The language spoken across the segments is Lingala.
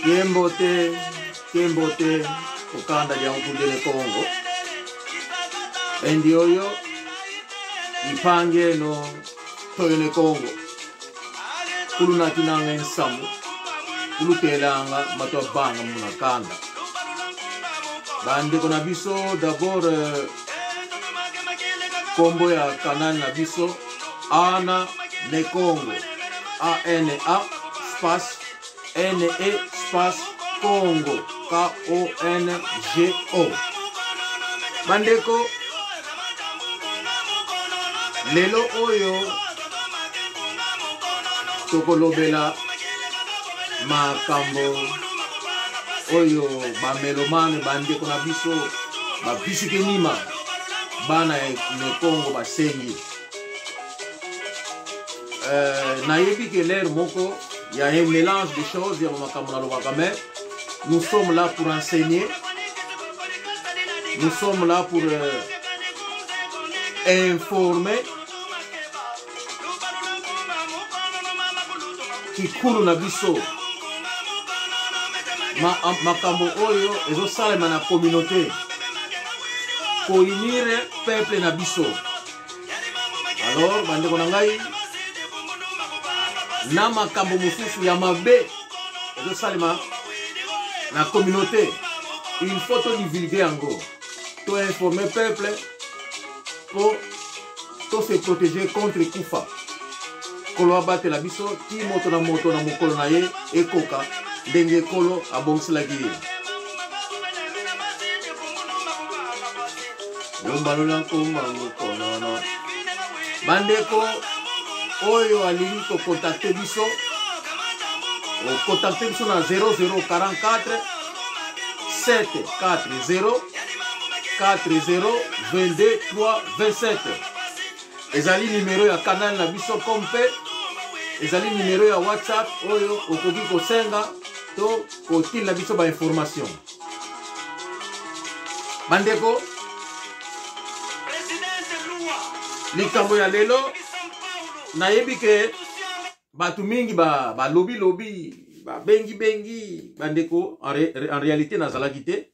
Kembo te, kembo te, kokanda lya nkundele Kongo. Endi oyo ipange eno toyo ne Kongo. Kulunakinanga ensamu, kulutelanga bato ya banga muna kanda. Bandeko na biso d'abord euh, kombo ya canal na biso Ana ne Kongo. A N A space N E space Kongo K O N G O. Bandeko lelo oyo tokolobela makambo oyo bamelomane bandeko na biso babisikenima bana ya Nekongo basengi euh, nayebi ke l'air moko ya un mélange de choses ya makambo nalobaka, mais nous sommes là pour enseigner, nous sommes là pour informer kikulu na biso makambo oyo ezosalema na communauté kounir peuple na biso. Alors bandeko na ngai, na makambo mosusu ya mabe ezosalema na communauté, il faut todivulgue yango, toinforme peuple mpo to se protéger contre kufa. Nkolo abatela biso ti moto na moto na mokolo na ye ekoka ndenge Nkolo abongiselaki ye. Lombalola nkomba mokonono. Bandeko oyo alingi kokontakte biso, okontakte biso na 0044 740 40 22 3 27. Ezali nimero ya canal na biso, comme mpe ezali nimero ya WhatsApp oyo okoki kosenga to kotinda biso bainformation. Bandeko, likambo ya lelo, nayebi ke bato mingi balobi-lobi, babengi-bengi bandeko. En réalité nazalaki te,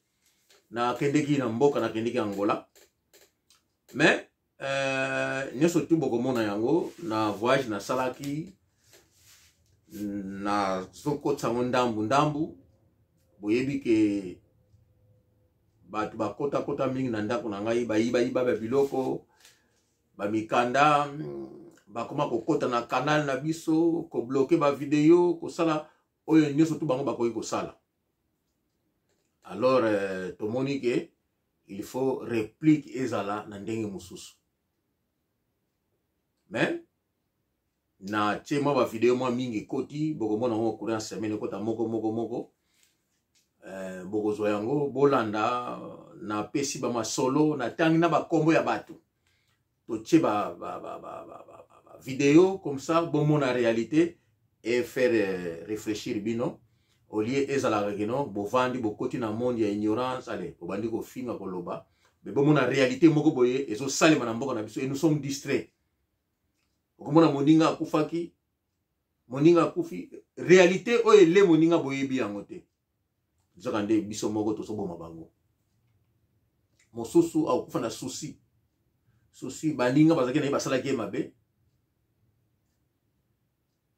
nakendeki na mboka, nakendeki Angola, mais nyonso tu bokomona yango na voyage nasalaki. Nazokotisa yango ndambu ndambu. Boyebi ke bato bakotakota mingi na ndako na ngai, bayibayiba ba biloko, bamikanda, bakoma kokota na canal na biso, kobloke bavideo, kosala oyo nyonso tu bango bakoki kosala. Alors tomoni ke il faut réplique ezala na ndenge mosusu. Mais na tie mwa bavideo mwa mingi ekoti, bokomona yango courant semaine, ekota moko moko moko. Bokozwa yango, bolanda. Napesi bamasolo, natangi na bakombo ya bato, totie ba, ba, ba, ba, ba, ba, ba, ba video comme ça bomona réalité et faire réfléchir bino, au lieu ezalaka kino bovandi, bokoti na monde ya ignorance, ale bobandi kofinga, koloba. Mais bomona réalité moko boye ezosalema na mboka na biso et nous sommes distraits. Okomona moninga akufaki, moninga akufi, réalité oyo ele moninga boyebi yango te, nzoka nde biso moko tozoboma bango. Mosusu akokufa na souci, souci baninga bazalaki na ye basalaki ye mabe,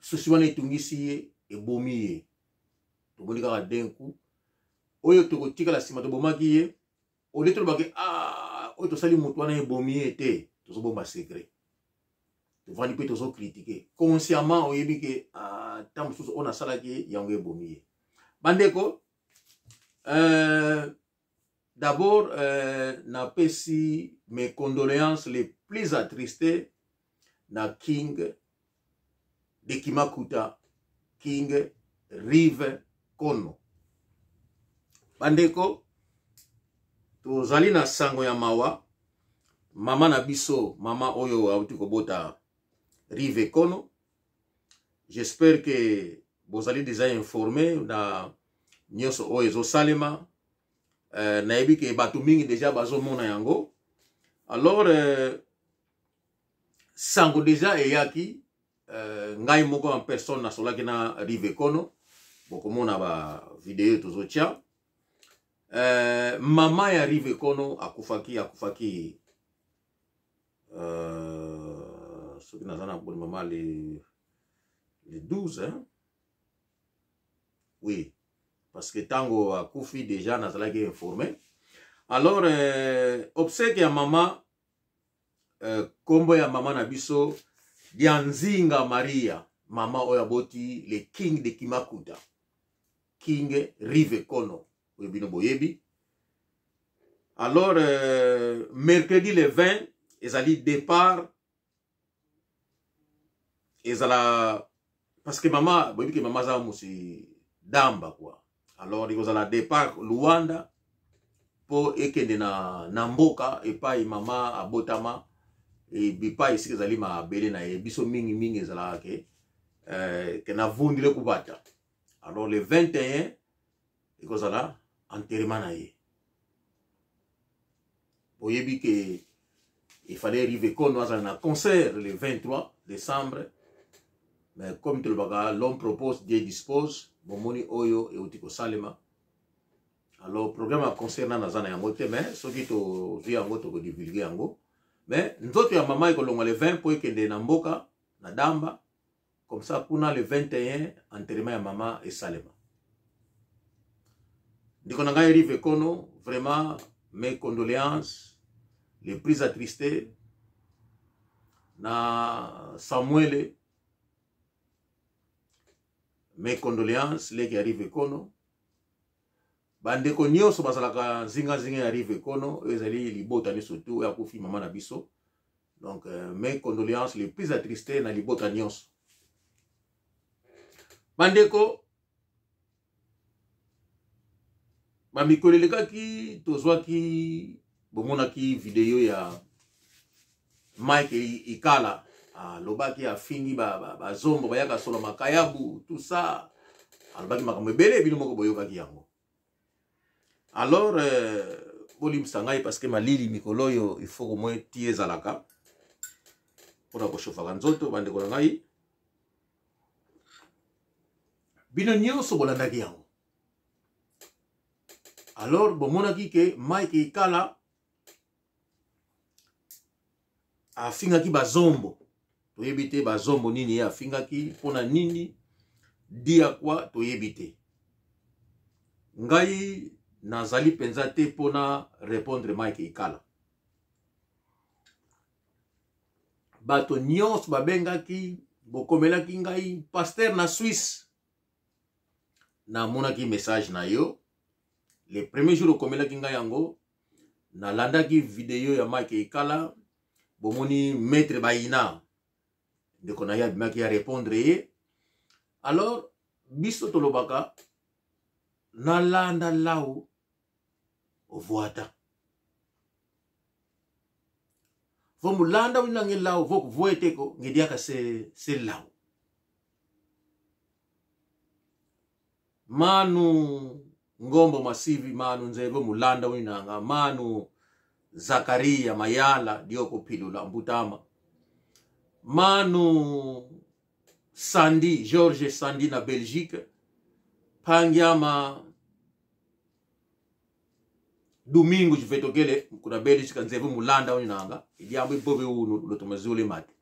souci wana etungisi ye, ebomi ye. Tomoni kaka d'un coup oyo tokotikala nsima tobomaki ye, olie tolobaki ah, oyo tosali moto wana ebomi ye te. Tozobomba secret, tovandi mpe tozokritike consciemment. Oyebi ke ata ah, mosusu oyo nasalaki ye yango ebomi ye. Bandeko, d'abord napesi mes condoléances les plus attristées na King de Kimakuta, King Rive Kono. Bandeko, tozali na sango ya mawa. Mama na biso, mama oyo auti kobota Rive Kono, j'espère que bozali déjà informé na nyonso oyo ezosalema. Nayebi ke bato mingi déjà bazomona yango. Alors sango déjà eyaki. Ngai moko en personne nasolaki na Rive Kono. Bokomona ba video tozotia. Mama ya Rive Kono akufaki, akufaki soki naza na boni mama le 12, hein? Oui, parce que tango akufi déjà nazalaki informé. Alors obsèque ya mama, kombo ya mama na biso Dianzinga Maria, mama oyo aboti le king de Kimakuta, King Rive Kono, oyo bino boyebi. Alors mercredi le 20 ezali départ, ezala parce que mama boyebi ke mama aza mosi damba quoi. Alors ekozala départ Luanda po ekende na mboka epai mama abotama, epai esika ezali mabele na ye. Biso mingi mingi ezalaka ke na vundile kubata. Alors le 21 ekozala enterrement na ye. Boyebi ke il fallait Rive Kono azala na concert le 23 décembre, mais comme tolobaka, l'homme propose, Dieu dispose. Bomoni oyo euti kosalema. Alors programme ya concert na naza na yango te, mais soki tozwi yango tokodivulge yango. Mais nzoto ya mama ekolongwa le 20 po ekende na mboka na Damba, comme ça kuna le 21 enterrement ya mama esalema. Ndeko na ngai Rive Kono, vraiment mes condoléances les plus attristées na Samuel, mes condoléances leki ya Rive Kono. Bandeko nyonso bazalaka zinga-zinga ya Rive Kono, oyo ezali libota nyonso tu oyo akufi mama na biso. Donc mes condoléances les plus attristées na libota nyonso. Bandeko, bamikolo elekaki tozwaki, bomonaki video ya Mike Ikala alobaki, afingi bazombo bayaka solo makayabu, tout ça, alobaki makambo ebele, bino moko boyokaki yango. Alors bolimbisa ngai parce que malili mikolo oyo il faut komwe ti ezalaka mpona koshofaka nzoto. Bandeko na ngai, bino nyonso bolandaki yango. Alors bomonaki ke Mike Ikala afingaki bazombo, toyebi te bazombo nini ye afingaki, mpona nini, dia kwa, toyebi te. Ngai nazali mpenza te mpona répondre Mike Ikala. Bato nyonso babengaki, bokomelaki ngai, pasteur na Suisse, namonaki message na yo le premier jour okomelaki ngai yango. Nalandaki video ya Mike Ikala, bomoni maître Bayina ndeko na ye abimaki ya répondre ye. Alors biso tolobaka nalanda lau ovuata vo mulanda unange lau vo kuvueteko ngediaka se lau manu ngombo masivi manu nzeve mulanda winanga manu Zakaria Mayala dioko pilula mbutama manu Sandi George Sandi na Belgique pangiama Domingo jivetokele kuna Belgique nzeve mulanda winanga idiambo ibobe unu lotomazule mate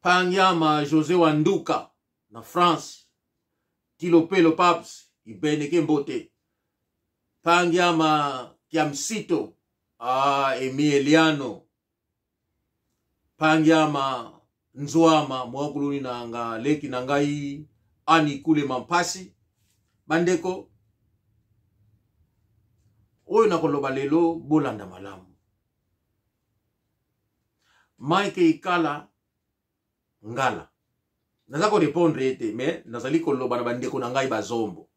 pangiama José Wanduka na France Tilopelo Paps ibeneke mbote pangiama Kiamsito Emiliano pangiama Nzwama mwakuluni nanga leki na ngai ani kule mampasi. Bandeko oyo nakoloba lelo bolanda malamu. Mike Ikala ngala naza ko répondre ete mais nazali koloba na bandeko na ngai bazombo.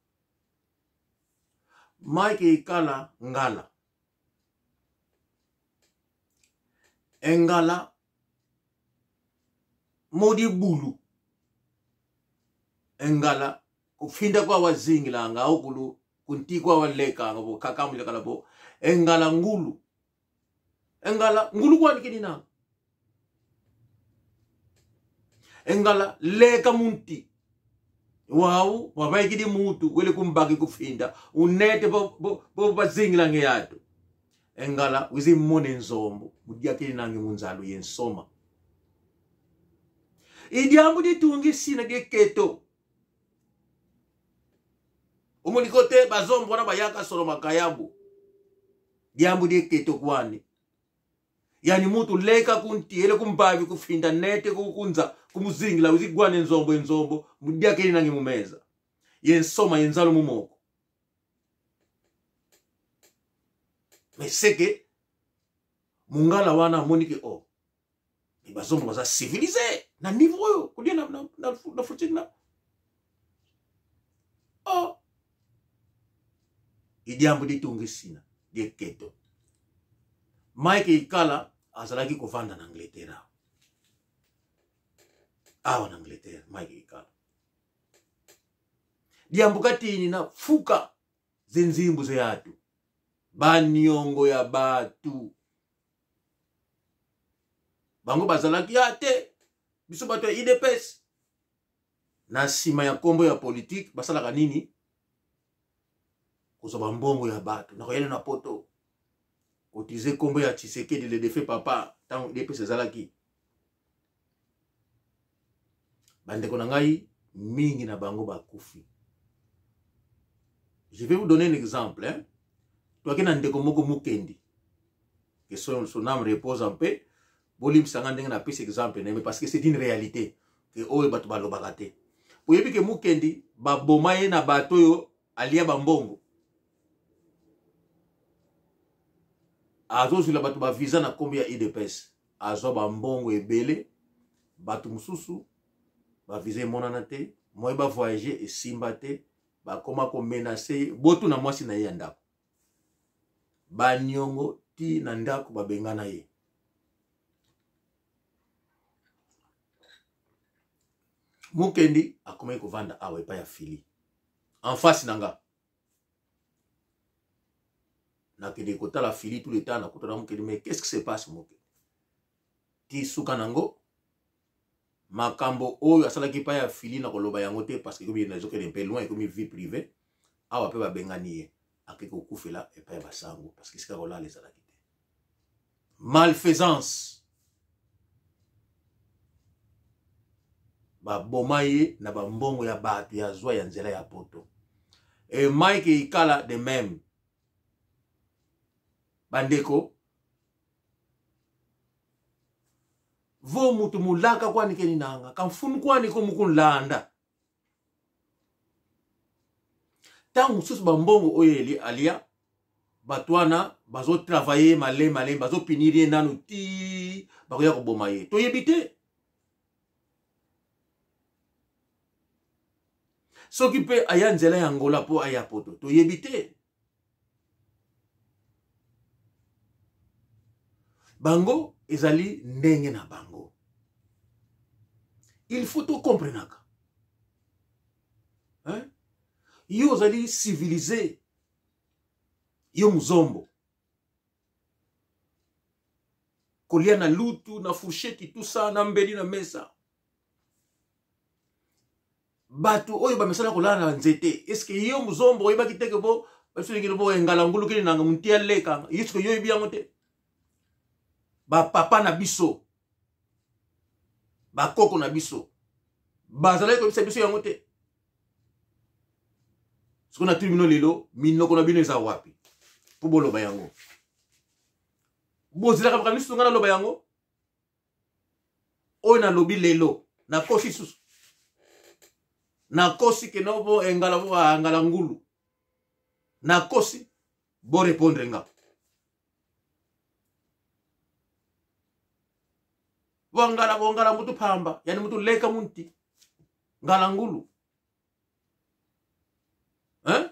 Mike Ikala ngala engala modi bulu engala kufinda kwa wazingilanga okulu kuntikwa waleka ngabo kakamula kalabo engala ngulu engala ngulu kwani kinina engala leka munti. Wau wabaikidi mutu wele kumbaki kufinda unete bo bo bo bazingila ngeyato engala wizimone nzombo mudiakili nange munzalu yensoma idiambu ditungi sina dieketo omoniko te bazombo wana bayaka solo makayabu diambu dieketo kwani yani mutu leka kuntiyele kumbavi kufinda nete kukunza kumuzingila uzigwane nzombo enzombo mudiakeli nange mumeza yensoma yenzalo mumoko mais seke mungala wana amoni ke oh mais bazombo baza civilisé na niveau oyo kolia na, na, na, na fourchette na oh idiambo ditungisina dieketo Mike Ikala azalaki kovanda na Angleterre awa na Angleterre Mike Ikala diambo katini na fuka zinzimbu zeyatu baniongo ya batu bango bazalaki ya te biso bato ya idps na nsima ya nkombo ya politike basalaka nini kozwa bambongo ya bato nakoyele na poto kotize nkombo ya tshisekedi le defe papa ntango idps ezalaki bandeko na ngai mingi na bango bakufi je vais vous donner un exemple hein? toyaki na ndeko moko mukendi que son, son âme repose en paix bolimbisa nga ndenge napesi exemple na ye parce que c'est une réalité ke oyo bato balobaka te oyebi ke mukendi baboma ye na bato oyo alia bambongo azozwila bato bavisa na nkombo ya idps azwa bambongo ebele bato mosusu bavisa emonana te moye bavoyage esimba te bakoma komenase ye botuna mwasi na ye ya ndako baniongo ti na ndako babengana ye mukendi akomaki kovanda awa epai ya fili en face na nga nakende kotala fili tout le temps nakutana mukendi mais qu'est ce qui se passe mukendi ti suka nango makambo oyo asalaki epai ya fili na koloba yango te parce que ekomi ezokende mpe loin ekomi vie privée awa mpe babengani ye ake kokufela epai ya basango parce que esika kolala ezalaki te malfaisance baboma ye na bambongo ya bato ya zwa ya nzela ya poto e mike ikala de même bandeko vo mutu mulaka kwani keni nanga kamfunu kwani ko mukunlanda ntango mosusu bambongo oyo eli alia bato wana bazotravaille malemi malemi bazopinir ye nanu ti bakoya koboma ye toyebi te soki mpe aya nzela ya angola mpo aya poto toyebi te bango ezali ndenge na bango il faut tokomprenaka hein? yo ozali civilise yo muzombo kolia na lutu na fourchette tout ça na mbeli na mesa bato oyo bamesana kolala na nzete eske yo muzombo oyebaki te ke bo biso lingini bo engala ngulu kini nanga munti aleka yeske yo oyebi yango te bapapa na biso bakoko na biso bazalaki koyebisa biso yango te soki natuni bino lelo minoko na bino eza wapi mpo boloba yango bozelaka makambo lisusu ngai naloba yango oyo nalobi lelo nakosi susu nakosi keno bo engala bo angala ngulu nakosi bo répondre nga bongala bongala mutu pamba yani mutu leka munti ngala ngulu hein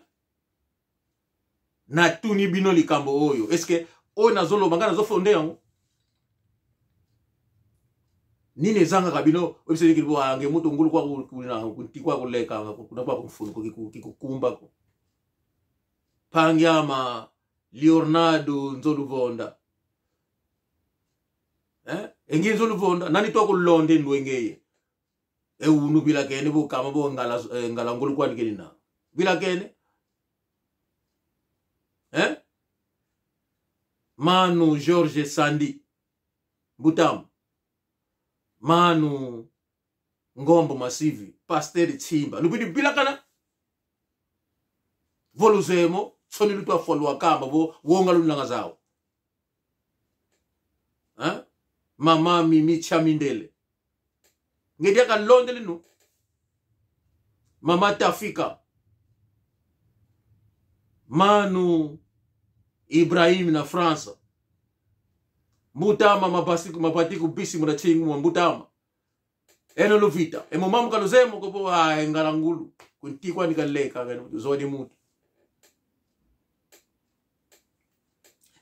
natuni bino likambo oyo eske oyo nazoloba ngai nazofonde yango nini ezangaka bino obisolikili boange mutu ngulu kwa kuleka kuna kwa kumfunu kikukumba ko pangyama leonardo nzoluvonda eh? engi nzoluvonda nani twakulonde ndwengeye Ewunu bila kene bo kama bo ngala eh, ngala ngulu kwani kene na. Bila kene. Hein? Manu Georges Sandi Mbutamu. Manu Ngombo Masivi, Pasteur Tsimba. Lupidi bila kana. Voluzemo tsoni lutwa folwa kamba bo wonga lunanga zao. Hein? Mama Mimi Chamindele. Ngedi aka londele nu. Mama Tafika. Manu Ibrahim na France. Mbutama mabasiku mapatiku bisi muna chingu mbutama. Eno luvita. Emo mamu kaluzemo kopo ah ngala ngulu. Kuntikwa nikaleka zodi mutu.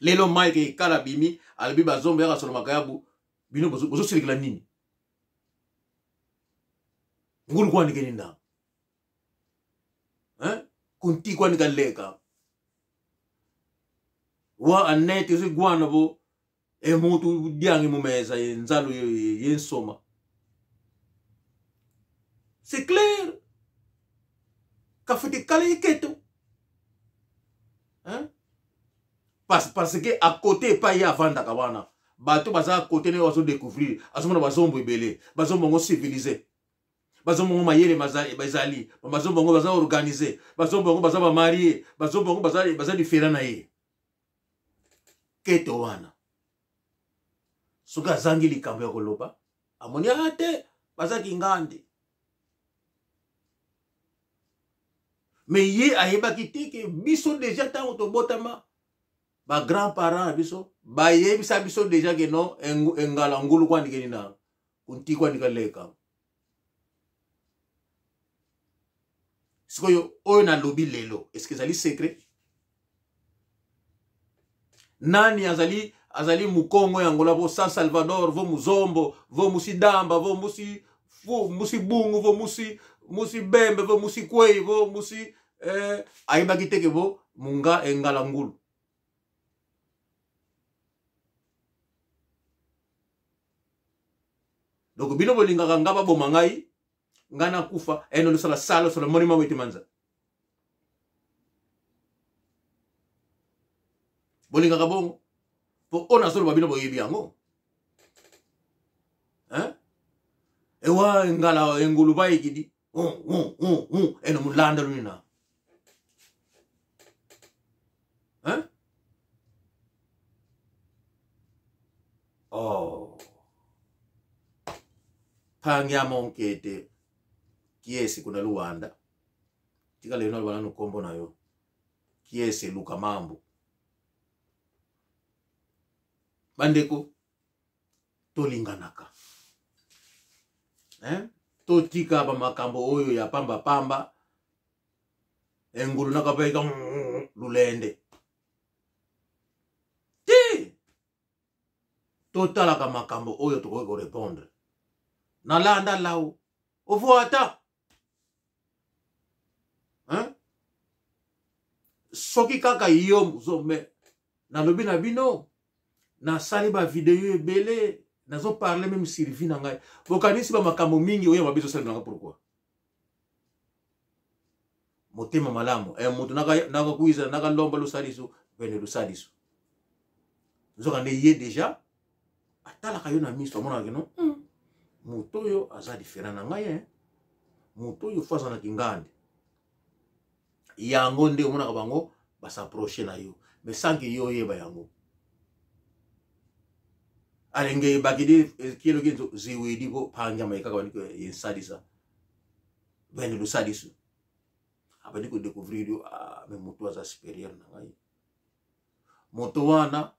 Lelo Mike kala bimi albi bazombo yaka solo makayabu bino bozosilikela nini? Ngulu kwani keninda? Hein? Kuntikwa nikaleka. Wa anete zigwana bo emutu diangi mumeza nzalo yensoma. C'est clair. Kafiti kale iketo. Hein? Parce que à côté pa ye avandaka wana bato baza à côté naye bazo découvrir azomona bazombo ebele bazombo yango civilisé bazombo yango mayele bazali bazombo yango baza organisé bazombo yango baza bamarie bazombo yango baza différent na ye keto wana soki azangi likambo ya koloba amoni aa te baza kingandi me ye ayebaki te ke biso deja ntango tobotama ba grand parent na biso bayebisa biso deja ke no engala ngulu kwandikeni na kunti kwandika leka sikoyo oyo nalobi lelo eske ezali secret nani azali azali mukongo ya Angola vo San Salvador vo muzombo vo musidamba vo musi vo musi bungu vo musi musi bembe vo musi kwei vo musi eh, ayebaki te ke vo munga engala ngulu donc bino bolingaka nga baboma ngai nga nakufa eno losala sala sala moni mawete manza bolingaka bongo mpo oyo nazoloba bino boyebi yango ewa ngala engulu bayekidi eno mulanda lunina Hein? Oh. Pangia monkete kiesi kuna luwanda tika lelo naloba nanu nkombo na yo kiesi eluka mambo bandeko tolinganaka eh? Totika bamakambo oyo ya pamba pamba engulu nakabaika lulende te totalaka makambo oyo tokoki korepondre nalanda lau ovo ata hein? Soki kaka yo me nalobi na bino nasali bavideo ebele nazoparle meme survie na ngai bokanisi bamakambo mingi oyo mabe ezosalemela ngai pourkui motema malamu eh, moto nakakuiza nakalomba lusalisu pene lusalisu nzoka nde ye deja atalaka yo na miso amonaka kino moto oyo aza diferent na ngai eh. Moto oyo fo aza na kingandi yango nde omonaka bango basaproche na yo mais sans ke yo oyeba yango alenge bakidi kieloki nzo ziwidi ko pangyama ekaka bandiko yensalisa bene lusalisu abandi kodécouvrir yo ah, me moto aza supérieur na ngai moto wana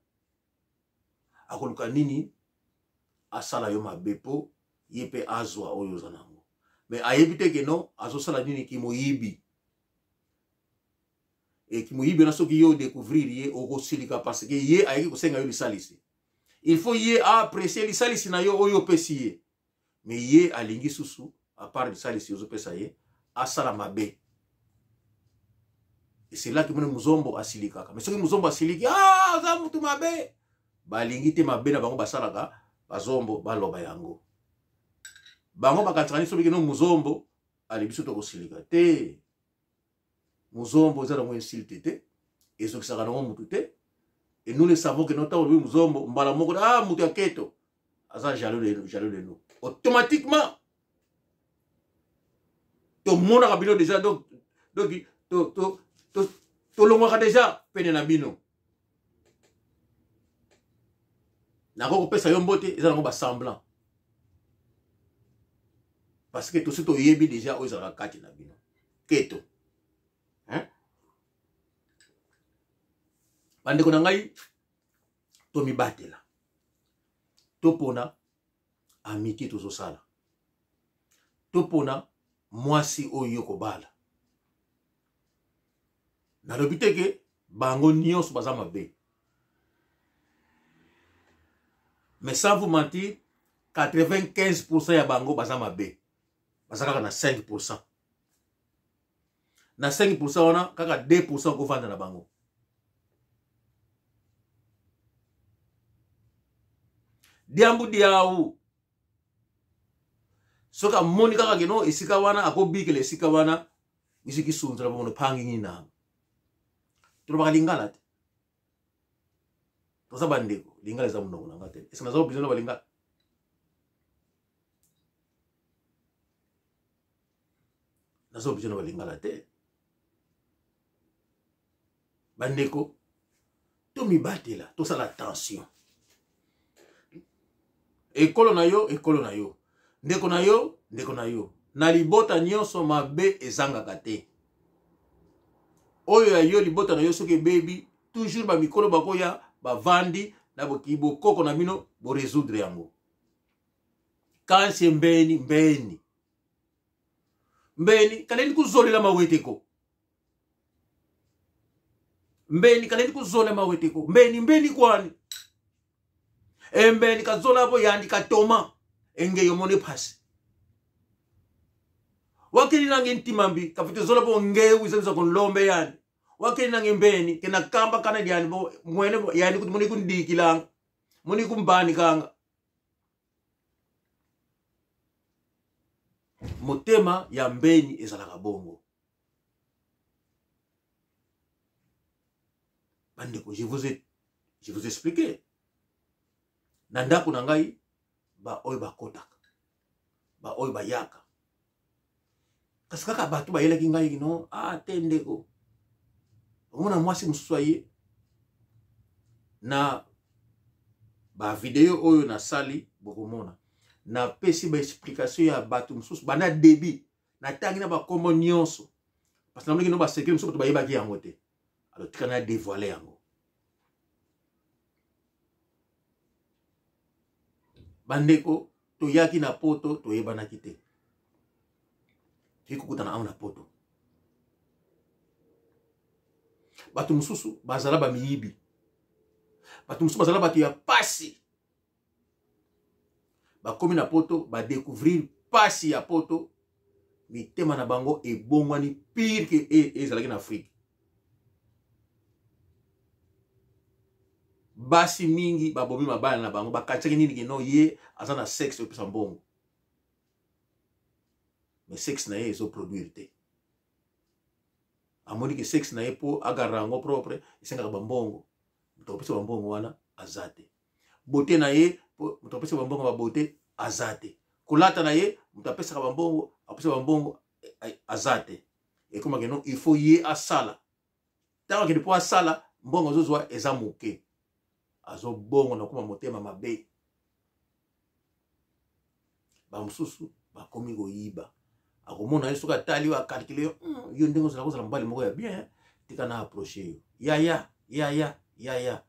akoluka nini asala yo mabe mpo ye mpe azwa oyo oza nango me ayebi te ke no azosala nini kimoyibi e kimoyibi wana soki yo odécouvrir ye okosilika parce que ye ayaki kosenga yo lisalisi il faut ye aapprécie lisalisi na yo oyo opesi ye me ye alingi susu apart lisalisi ozopesa ye asala mabe eselaki moni muzombo asilikaka me soki muzombo asiliki ah, aza mutu mabe balingi te mabe na bango basalaka bazombo baloba yango. Bango bakanisaka nini soki no muzombo ali biso tokosilika te. Muzombo eza nango insulte te, ezokisaka nango mutu te. Et nous le savons que ntango olobi muzombo mbala moko ah mutu ya keto aza jaloux de nous, jaloux de nous. Automatiquement tomonaka bino déjà donc donc to to to tolongwaka déjà pene na bino. Nakoki kopesa yo mbote eza nango ba semblant parce que tosi toyebi déjà oyo ezalaka kati na bino keto, hein? Bandeko na ngai, tomibatela, topona amitié tozosala, topona mwasi oyo yo kobala. Nalobi te ke bango nyonso baza mabe, mais sans vous mentir, 95% ya bango baza mabe, baza kaka na 5%. Na 5% wana kaka 2% kovanda na bango. Diambu diau soki amoni kaka keno esika wana akobikela esika wana misiki sunzela bomono pangi nini na tolobaka lingala te, toza bandeko. Lingala eza monoko na nga te, ese naza obligé na balingala? Naza obligé na balingala te. Bandeko, tomibatela, tosala attention. Ekolo na yo, ekolo na yo, ndeko na yo, ndeko na yo. Na libota nyonso mabe ezangaka te. Oyo ya yo libota na yo soki ebebi, toujours bamikolo bakoya bavandi na bokoko na bino boresoudre yango. Kansi mbeni mbeni mbeni kaleni kuzolela maweteko mbeni kaleni kuzola maweteko mbeni mbeni kwani embeni kazola po yandi katoma enge yomone phasi wakeli nange ntimambi kafite zola po ngewu isenza konlombe yani wakeli nange mbeni kena kamba kana yani bo mwene yani kuti muni kundikilanga muni kumbani kanga. Motema ya mbeni ezalaka bongo. Bandeko, je vous expliqué na ndako na ngai baoyo bakotaka, baoyo bayaka, kasi kaka bato bayelaki ngai no ah te ndeko, omona mwasi mosusu aye na bavideo oyo nasali, bokomona napesi baexplication ya bato mosusu banda début, natangi na bakombo nyonso parce que namonaki no basekele mosusu bato bayebaki yango te. Alors tika na dévoile yango. Bandeko, toyaki na poto toyebanaki te, toyei kokutana awa na poto. Bato mosusu bazala bamiyibi, bato mosusu bazala bato ya pasi, bakomi na poto badécouvrir pasi ya poto, mitema na bango ebongwani pire ke ezalaki na Afrique. Basi mingi babomi mabala na bango, bakanisaki nini kino ye aza na sexe opesa mbongo, mais sexe na ye ezoproduire te. Amoni ke sexe na ye mpo agarda yango propre esengaka bambongo, moto akopesa bambongo wana aza te. Bote na ye moto apesaka bambongo babote aza te. Kolata na ye moto apesaka bambongo apesa bambongo aza te. Ekomaka no il faut ye asala, ntango akende mpo asala mbongo azozwa eza moke, azobongo na koma motema mabe. Bamosusu bakomi koyiba, akomona ye soki atali yo akalkile yo, yo ndenge ozala kozala mobali moko ya bien, tika na approche yo, yaya yaya yaya,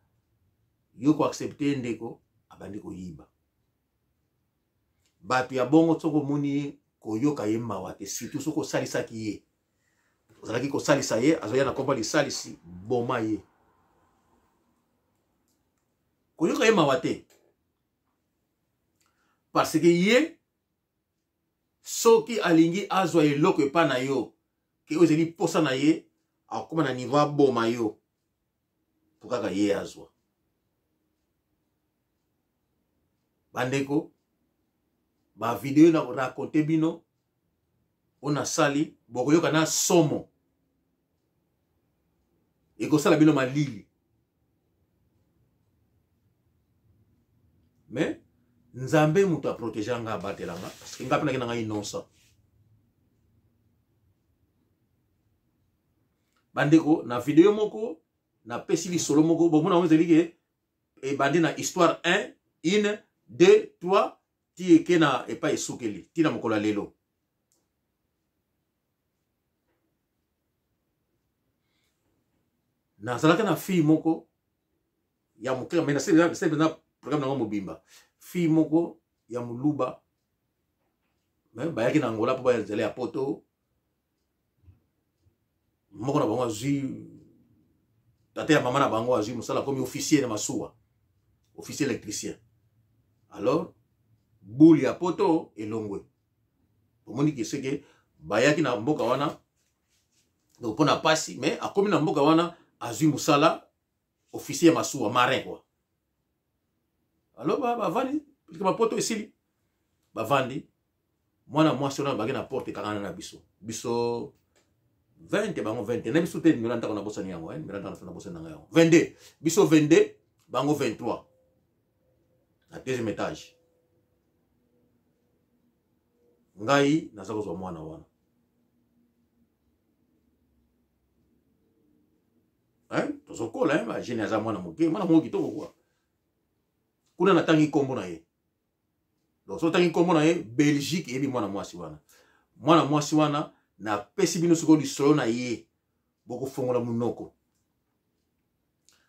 yo koaccepte ndeko, abandi koyiba. Bato ya bongo soki omoni ye koyoka ye mawa te, surtout soki osalisaki ye, ozalaki kosalisa ye, azoya na komba lisalisi, boma ye, koyoka ye mawa te, parce que ye soki alingi azwa eloko epa na yo ke oyo ezali posa na ye, akokoma na niveau aboma yo po kaka ye azwa. Bandeko, Bavideo na koraconte bino oyo nasali, bokoyoka na somo, ekosala bino malili. Mais Nzambe moto aprotege nga, abatela nga, parce que nga mpe nake na ngai innocent. Bandeko, na video moko napesi lisolo moko, bomona yango ezali ke ebandi na histoire 1, 1, 2, 3 ti eke na epai esukeli ti na mokolo ya lelo. Nazalaka na fille moko ya moke, me nasali mpenza programme nango mobimba. Fille moko ya moluba, me bayaki na Angola mpo bazali ya poto. Moko na bango azwi tata ya mama na bango, azwi mosala, akomi officier na masuwa, officier électricien. Alors boule ya poto elongwe, omoni ke seke bayaki na mboka wana donc mpo na pasi. Mais akomi na mboka wana, azwi mosala officier ya masuwa, marin quoi. Alors bavandi, bapoto esili, bavandi. Mwana mwasi wana bake na porte ekangana na biso, biso 20, bango 20 na biso te. Nimero ndako nabosani yango, nimero ndako nabosani nanga yango. 22, biso 22, bango 23, na deuxième étage. Ngai naza kozwa mwana wana, hein, tozokola, hein, bagene aza mwana moke, mwana moko kitoko kwa kuna. Natangi nkombo na ye. Donc so otangi nkombo na ye, Belgique eyebi mwana mwasi wana. Mwana mwasi wana, napesi bino sikoyo lisolo na ye, bokofongola monoko.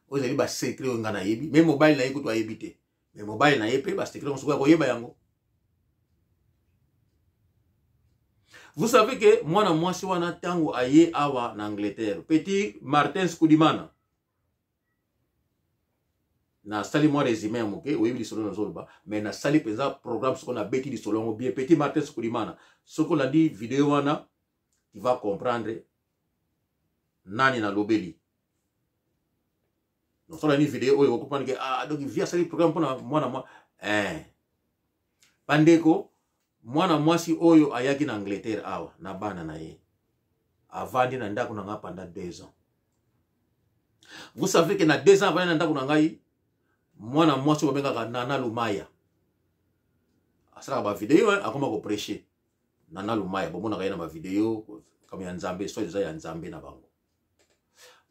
Oyo ezali basecret oyo ngai nayebi, me mobali na ye kutu ayebi te. Me mobali na ye mpe basecret yango sikoyo akoyeba yango. Vous savez que mwana mwasi wana, ntango aye awa na Angleterre, petit Martin Skudimana, nasali mwa résumé ya moke, oyebi lisolo nazoloba, mais nasali mpenza programme soko nabeti lisolo yango bien. Petit Martin Skulimana, soki olandi video wana, tu vas comprendre nani nalobeli. Donc soki olandi video oyo, okomprendre ke ah, donc vi asali programme mpona mwana mwa eh. Bandeko, mwana mwasi oyo ayaki na Angleterre awa na bana na ye, avandi na ndako na ngai pendant 2 ans. Vous savez que na 2 ans avandi na ndako na ngai, mwana mwasi oyo babengaka Nana Lumaya, asalaka bavideo, akoma koprêcher. Nana Lumaya, bomonaka ye na bavideo kama ya Nzambe, so eza ya Nzambe na bango.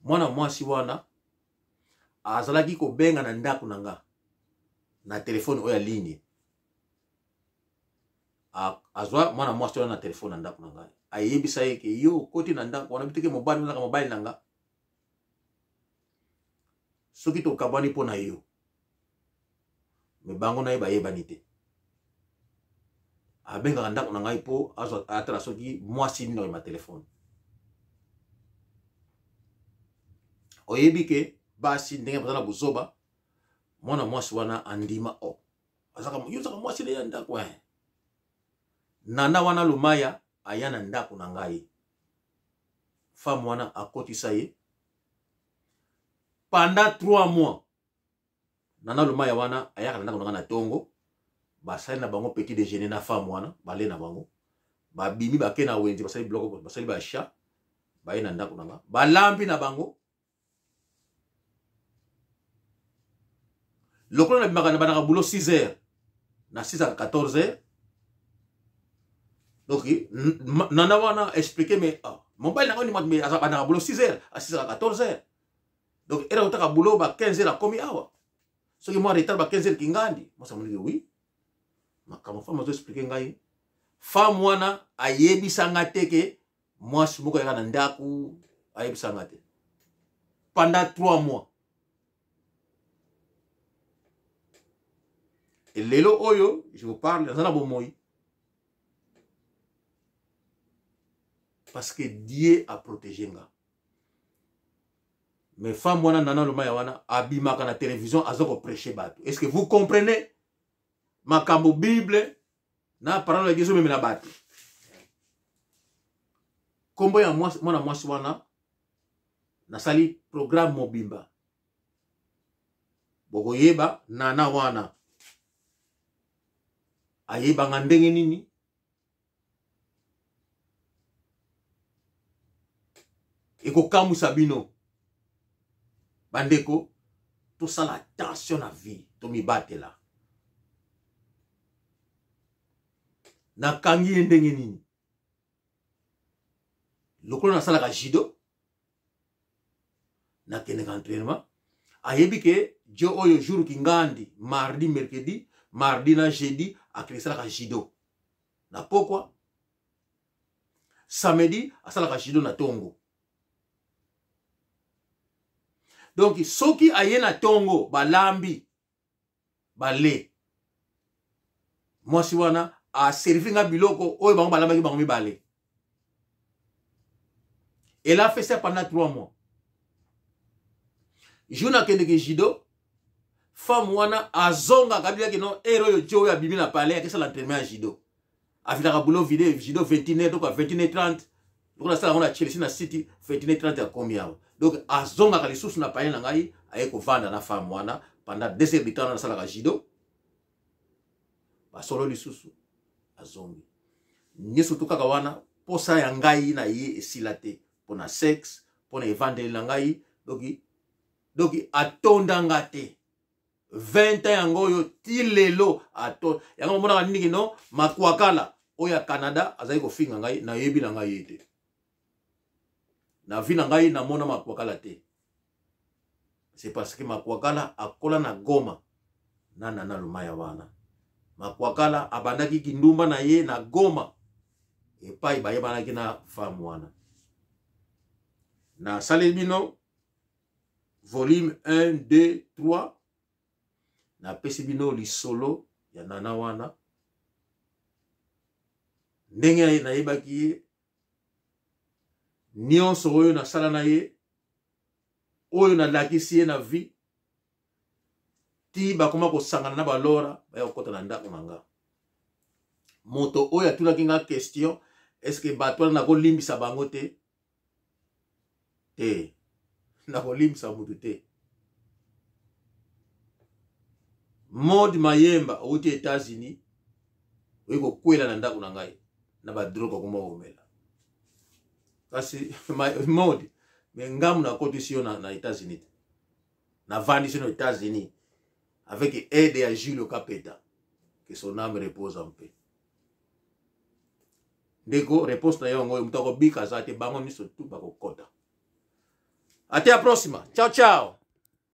Mwana mwasi wana azalaki kobenga na ndako na nga na telefone oyo ya ligne. Azwa mwana mwasi wana na telefone na ndako na ngai, ayebisa ye ke yo okoti na ndako wana biteke mobali ozalaka mobali na nga, soki tokabwani mpo na yo. Me bango na ye bayebani te. Abengaka ndako na ngai mpo azwa atala soki mwasi nini oyema telefone. Oyebi ke basi ndenge baza na buzoba. Mwana mwasi wana andima o azaka, yo ozaka mwasi na ye ya ndako eh. Nana wana Lumaya aya na ndako na ngai, femme wana akotisa ye pendant 3 mois. Nana Lumaya wana ayaka na ndako na ngai na ntongo, basali na bango petit déjeuner na femme wana, bale na bango, babimi, bake na wenze, basali biloko, basali baachat, baye na ndako na nga, balambi na bango. Lokola nabimaka na bandaka boulot 6 heures, na 6 à 14 heures. Donc nana wana expliqué, mais ah, mobali na ngai mais aza bandaka boulot 6 heures à 6 à 14 heures. Donc ere akotaka boulot ba 15 heures, akomi awa soki mwa retard ba 15 heures kingandi. Mwasi amoniki oui, makambo femme azo expliquer ngai. Femme wana ayebisa nga te ke mwasi moko ayaka na ndako, ayebisa nga te pendant 3 mois. Et lelo oyo je vous parle, naza na bomoi parce que Dieu a protégé nga. Mais femme wana, Nana Lomaya wana, abimaka na télévision, aza koprêche bato. Est ce que vous comprenez makambo Bible na parole ya Dieu ezomemela bato? Nkombo ya mwana mwasi wana, nasali programme mobimba, bokoyeba. Nana wana Ayebanga ndenge nini? Ekokamwisa bino bandeko, tosala attention na vie, tomibatela. Nakangi ye ndenge nini? Lokola nasalaka judo, nakendeka entraînement, ayebi ke jo oyo jour kingandi, mardi, mercredi, mardi na jeudi akende esalaka judo na pokwa, samedi asalaka judo na tongo. Donc soki aye na tongo, balambi, bale, mwasi wana aservi nga biloko oyo bango balambaki bango mibale. Elle a fait ça pendant 3 mois. Jour nakendeke judo, femme wana azongaka abilaki no ere oyo jo oyo abimi na palais, akesala entraînement ya judo, afitaka boulot vide judo 21h, donc 21h30, lokola asala yango na Chelsea na City, 21h30 akomi awa. Donc azongaka lisusu na palais na ngai, aye kovanda na femme wana pendant 2 heures du temps. Wana nasalaka judo, basolo lisusu, azongi. Nyonso to kaka wana, posa ya ngai na ye esila te mpo na sexe, mpo na evandeli na ngai. Donc atonda nga te. 20 ans yango oyo ti lelo ato yango omonaka nini no makwakala oyo ya Canada azali kofinga ngai. Nayebi na ngai ye te. Na vie na ngai namona makwakala te. C'est parce que makwakala akola na Goma na Nana Lumaya wana. Makwakala abandaki kindumba na ye na Goma epai bayebanaki na femme wana. Nasaleli bino volume 1, 2, 3. Napesi bino lisolo ya nana wana, ndenge nayebaki ye, nyonso oyo nasala na ye, oyo nalakisi ye na vie, ti bakoma kosangana na balora, baya kokɔta na ndako na nga. Moto oyo atunaki nga question: est-ce bato wana nakolimbisa bango te? Te, nakolimbisa motu te. Mode Mayemba outi États-Unis, oyi kokwela na ndako na ngai na badrogue, okoma komela. Kasi mode me ngamu nakotisi yo na États-Unis te, navandisi yo na États-Unis avec aide ya Julio Kapeta, que son âme repose en paix. Ndeko, réponse na yo yango oyo. Moto akobika aza te, bango nyonso tu bakokɔta. Até a próxima, ciao ciao.